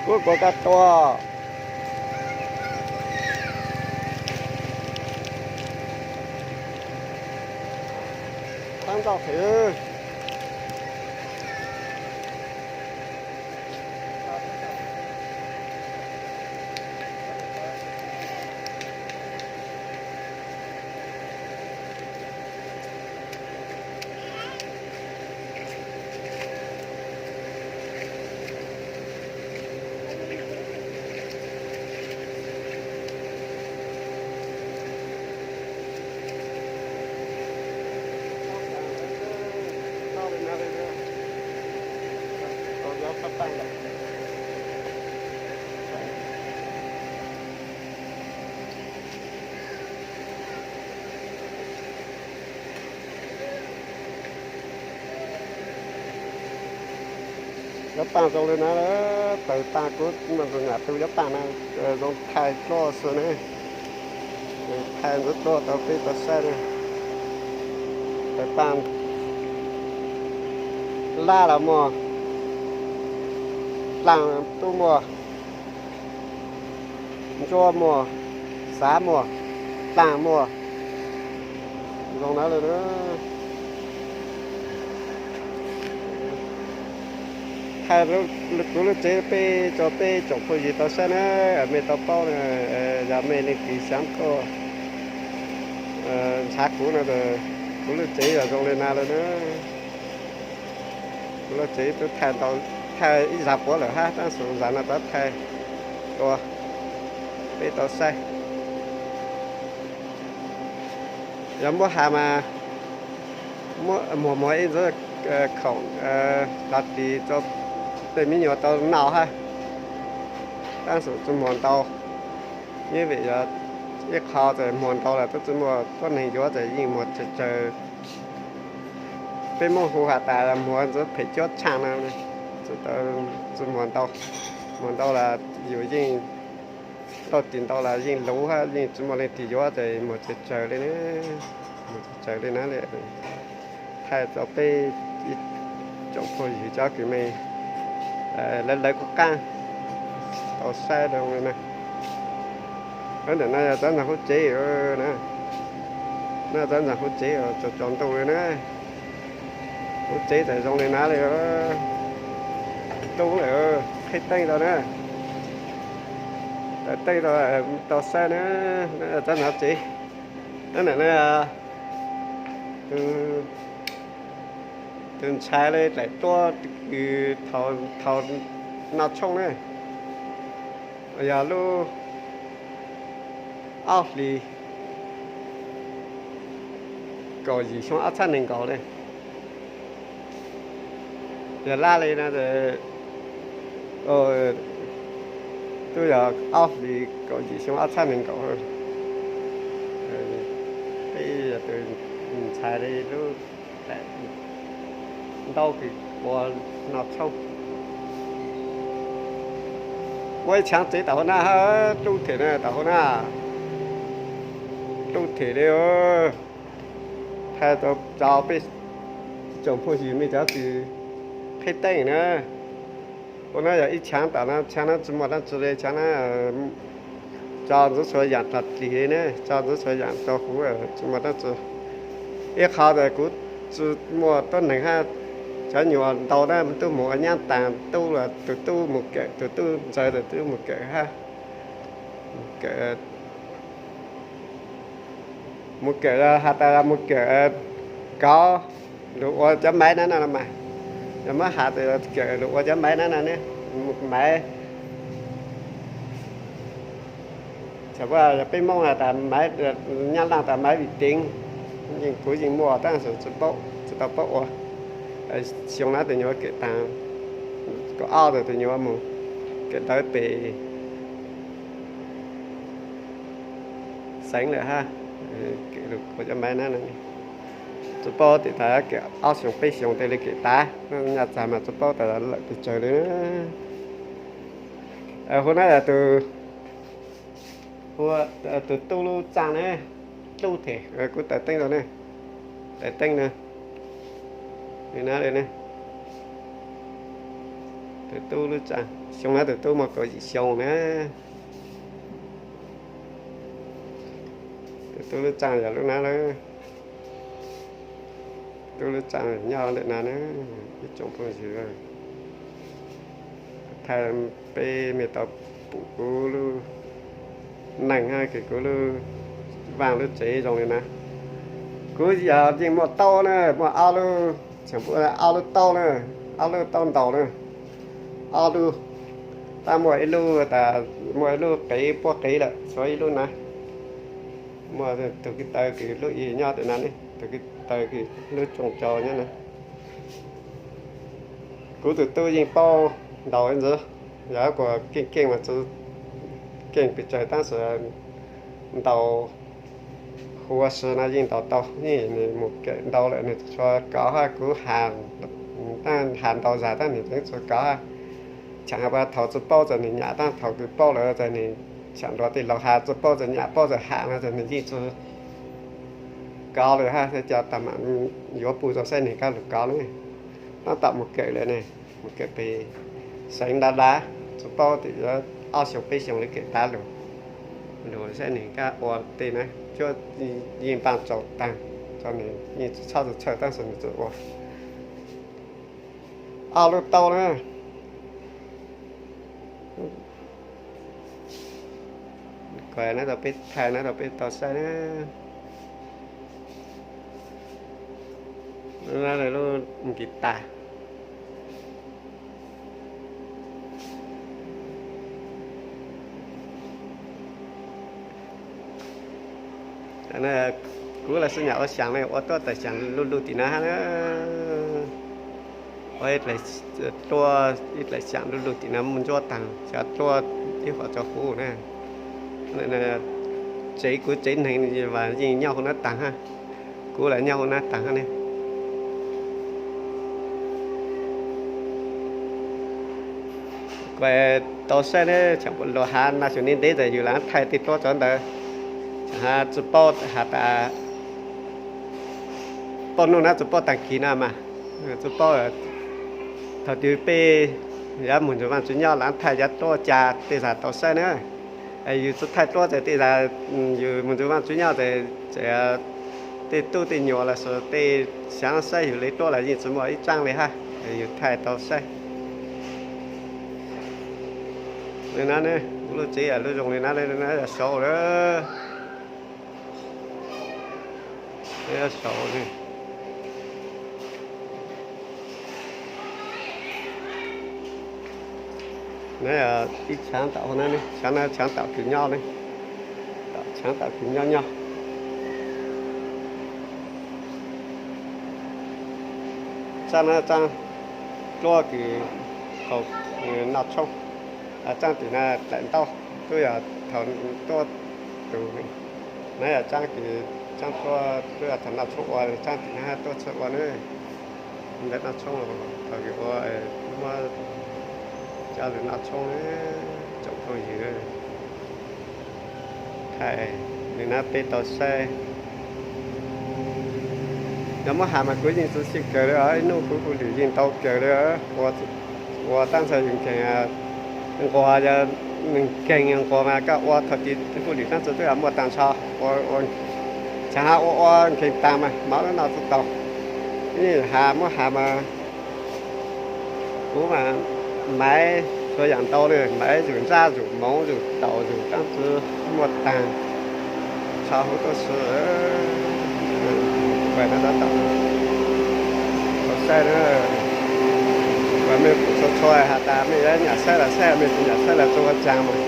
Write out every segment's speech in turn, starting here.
Kuv kuv koj tua. Thaab ntau heev. Cov paaj zoo li na, tawg paaj kuv mam tus nyam tu cov paaj na, zoo thaij dluab xwb ne. Thaij ntxuav dluab rau peb tau saib na. Tawg paaj lab los muaj, dlaaj tub muaj, ntsuab muaj, xav muaj, dlaaj muaj, zoo na li na. Thaij kuv lub tsev peb tso peb tsoom phooj ywg tau saib na, mej tau paub na, yog mej leej twg xaav tuaj nrhav kuv no, kuv lub tsev yog zoo li na lawm na. Kuv lub tsev twb thaij ntau, thaij ib zag puav lawm hab, tab sis zag no rov thaij dua peb tau saib. Yog muab has mas muag muag ib ntxuav khoom hlais ris rau tej me nyuam tau noj hab, tab sis tsi muag ntau. Ib vim yog ib qho ces muag ntau los twb tsi muaj tuab neeg yuav, ces yeej muag tsawg tsawg. Peb Moob hu has tas muag ntxuav phem cuab tshaaj na, tsi muag ntau. Muag ntau los yus yeej, tau ris ntau los yeej luv hab yeej tsi muaj leej twg yuav, ces muag tsawg tsawg li, muag tsawg tsawg li na. Thaij rau peb ib tsoom phooj ywg cov kws mej lawv lawv kuv qaab tau saib zoo li na. Ntawm no yog txawv ntxoog hub tsev na, no txawv ntxoog hub tsev tsaus tsaus ntuj li na. Hub tsev txawm zoo li na li, tub lawm, qheb teeb rau na, tawm teeb rau, tau saib na, txawv ntxoog tsev. Ntawm no tus ntxhais li daim duab kws thaum noj tshoob na, yog lub ob hlis kaum yim xyoo ob txhab nees nkaum li. Yog lab li no, twb yog ob hlis kaum yim xyoo ob txhab nees nkaum. Peb yog tus ntxhais li lub daim ntaub kws ua noj tshoob. Muaj ib tshaav tsev tom hauv na, dub them na tom hauv na, dub them li. Thaij rau peb tsoom phooj ywg mej cov kws qheb teeb na. Ua no yog ib tshaav tom no, tshaav no tsi muaj dlaab tsi li, tshaav no tso ntxuav txhua yaam dlaag dlig li na, tso ntxuav txhua yaam rau huv tsi muaj dlaab tsi. Ib qho tas kuv tsi muaj tuab neeg hab, cov nyuas ntau na tub mus ua nyaab taag, tub los tug tub mus kawm, tug tub ntxawg tas tub mus kawm hab, mus kawm, mus kawm has tas mus kawm kauv lug ua cov maiv na no mas, yog muab has tas kawm lug ua cov maiv na no ne, maiv. Txawm yog peb Moob has tas maiv, Nyab Laaj tas maiv vim teev, yeej kuv yeej muaj tab sis tsi tau paub ua. Xyoo na tus nyuam kawm taag, kaum ob tas tus nyuam mus kawm ntawv pem xeev lawm hab, kawm lug ua cov maiv na no. Tsi paub tes tas kawm ob xyoo peb xyoo tas li kawm tas, nyaj txag mas tsi paub tas lawm pes tsawg li. Huv na yog tus, tus tub lub txaaj ne, dub them, kuv tawm teeb rau ne, tawm teeb na, li na li ne. Tus tub lub tsev, xyoo no tus tub muaj kaum yim xyoo na. Tus tub lub tsev yog lub no lawm. Tub lub tsev nyob ntawm no na, ib tsoom phooj ywg. Thaij peb mej tau pum kuv lub neej hab kuv lub vaaj lub tsev zoo li na. Kuv yog yeej muaj taub na, muaj ob lub, tseem muaj ob lub taub na, ob lub taub ntaus na, ob lub, tab muaj ib lub tas, muaj ib lub qev puab qev lawm, tshuav ib lub na. Muaj tug kwv taw kws lub ib nyob ntawm no ne, tug kwv taw kws lub tsoos tsaus nyob na. Kuv tus tub yeej paub ntaus ntxiv, yog kuas keej keej mas tsi keej pes tsawg tab sis ntaus huv si no yeej ntaus tau, yeej nws mus kawm ntau lawm nws tsuas kov hab kuv has, has ntau zag tab nws tseem tsuas kov hab. Tseem has thaum tsi paub txawm nws nyam, tab thaum kws paub lawm txawm nws tseem nrug tej laug has, tsi paub txawm nyam, paub txawm has no txawm nws yeej tsuas kov lawm hab, cov tag mam yuav pum rua saib nws koj lug kov ne. Tab tom mus kawm lawm ne, mus kawm pem xeev Dav Dav, tsi paub twb yuav ob xyoos peb xyoos li kawm tav lug, lug saib nws koj ua tej na, cuab yeej npaaj tsaus taag, tso nws yeej tsi txhob txhawj tab sis nws tsuas ua ob lub taub na. Kuv nab rau peb thaij, nab rau peb tau saib na. Lub nkis tas. Kuv lawv xwb nyam ua xyaam ne, ua tuab tais xyaam lug lug tim no hab na. Ua ib dlaim, tuab ib dlaim xyaam lug lug tim no muaj ntsuab taag, xyaam tuab ib qhov tsaus huv na. Tsev kuv tsev neeg vas yeej nyob huv nab taag hab. Kuv lawv nyob huv nab taag hab ne. Kuv tau saib ne, tseem lug has na, xyoo ntev ntev tas yus lam thaij tej tuab tsov ntawd, tseem has tsi paub has tas paub nuj na, tsi paub taag kis na mas, tsi paub thaum twg peb yuav moog nrug Vaajtswv nyob lam thaij cov tuab ca tej zag tau saib na. Yus tsi thaij tuab tas tej zag, yus moog nrug Vaajtswv nyob tas tej tub tej nyuam los sis tej xyaav saib yus li tuab los yeej tsi muaj ib tsaab li hab, yus thaij tau saib. Li no ne, kuv lub tsev lub zoo li no, li no yog saud lawm. Saud ne. Ib tshaav tom, tshaav tom kws nyob ne, tshaav tom kws nyob nyob. Tsaab no tsaab dluab kws haus noj tshoob, tsaab tim no dlaim ntaub, tub yog thaum tuab tug. No yog tsaab kws, tsaab dluab, tub yog thaum noj tshoob ua, tsaab tim no tuab txhua ua ne. Ntawm noj tshoob thaum kws ua, muab coj lug noj tshoob, tsoom phooj ywg. Thaij li no peb tau saib. Yog muab has mas kuv yeej tsi xyeej kawg li, ib nub kuv hauj lwm yeej ntau kawg li, ua tab ntxhais yus nkeeg, nquag, yog nkeeg nquag mas koj ua thaum tim hauj lwm tab ntxhais twb muaj taag nrho, txhad ua ua nkeeg taag mas mov lub noj tsi tau. Has muab has mas kuv mas maiv txhua yaam ntau li, maiv zug ntsab zug moov zug taum zug taab tsi muaj taag, tso huv tuab si. Kuv no tab tom tau saib na, kuv mej pum txhua txhua has tas mej yuav nyam saib los saib, mej tsi nyam saib los tsi ua caag mas.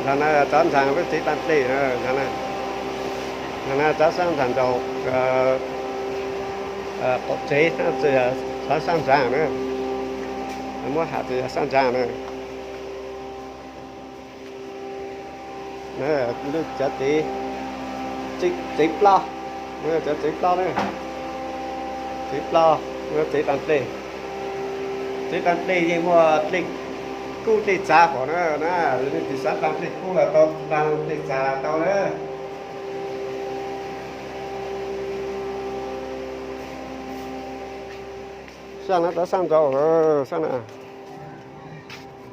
Nrag na cov ntsaag lub tsev taag dlej, nrag na cov saab ntsaag nraug, qaum tsev, cov saab ntsaag na, muab has tas yog saab ntsaag na. Lub cov tsev, tsev plaub, cov tsev plaub na, tsev plaub, tsev taag dlej. Tsev taag dlej yeej muaj dlej kub dlej txav huv na, na, yog leej twg xav ntaag dlej kub los tau, ntaag dlej txav los tau na. Sab no tab sab nraud, sab no.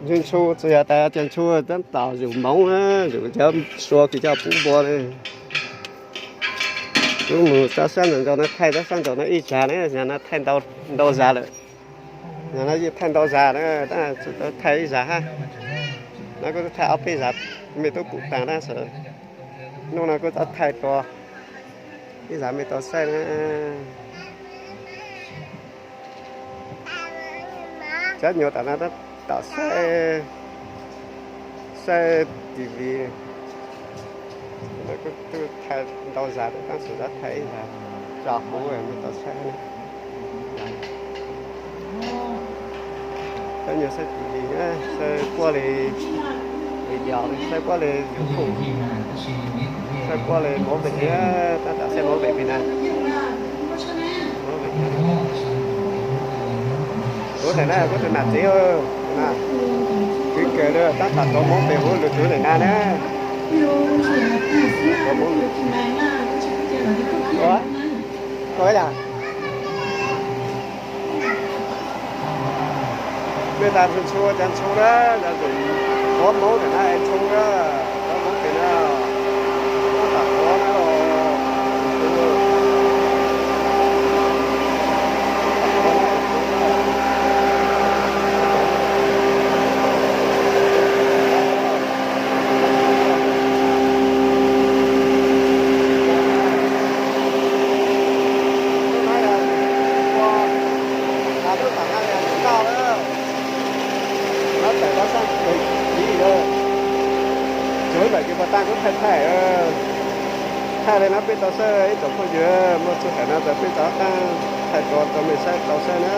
Ntshua ntshua, txawm yog tas cov ntshua tab tom yus moov, yus cov sua kis coj pub npua li. Kuv mus tab sab nraud no thaij tab sab nraud no ib zag ne, yog no thaij ntau zag lawm. Yog no yeej thaij ntau zag na, tab tsis tau thaij ib zag hab. No kuj thaij ob peb zag, mej tub pum taag tab sis hnub no kuj tau thaij dlua ib zag mej tau saib na. Cov nyuam tam no tab tom saib, saib T V. Kuj thaij ntau zag, tab sis tau thaij ib zag tso huv mej tau saib. Cov nyuam saib T V, saib puab li video, saib puab li YouTube, saib puab li movie, tab tom saib movie pem na. Kuv ntawm na kuv tus nam txiv, kwv kawg li tab tom rov movie huv lug tug ntawm na na. Ua, ua yog mej tas ntshua ntshua cov ntshua na, yog ntshua Hmoob ntawm na es ntshua na, cov Hmoob pem na, tab tom ua na. Tab tom tau sab pem tid, tsuas ib ntawm kis puas tag kuv thaij thaij, thaij li no peb tau saib ib tsoom phooj ywg, muaj txug tam no tas peb tau qaab thaij dlua rau mej saib tau saib na.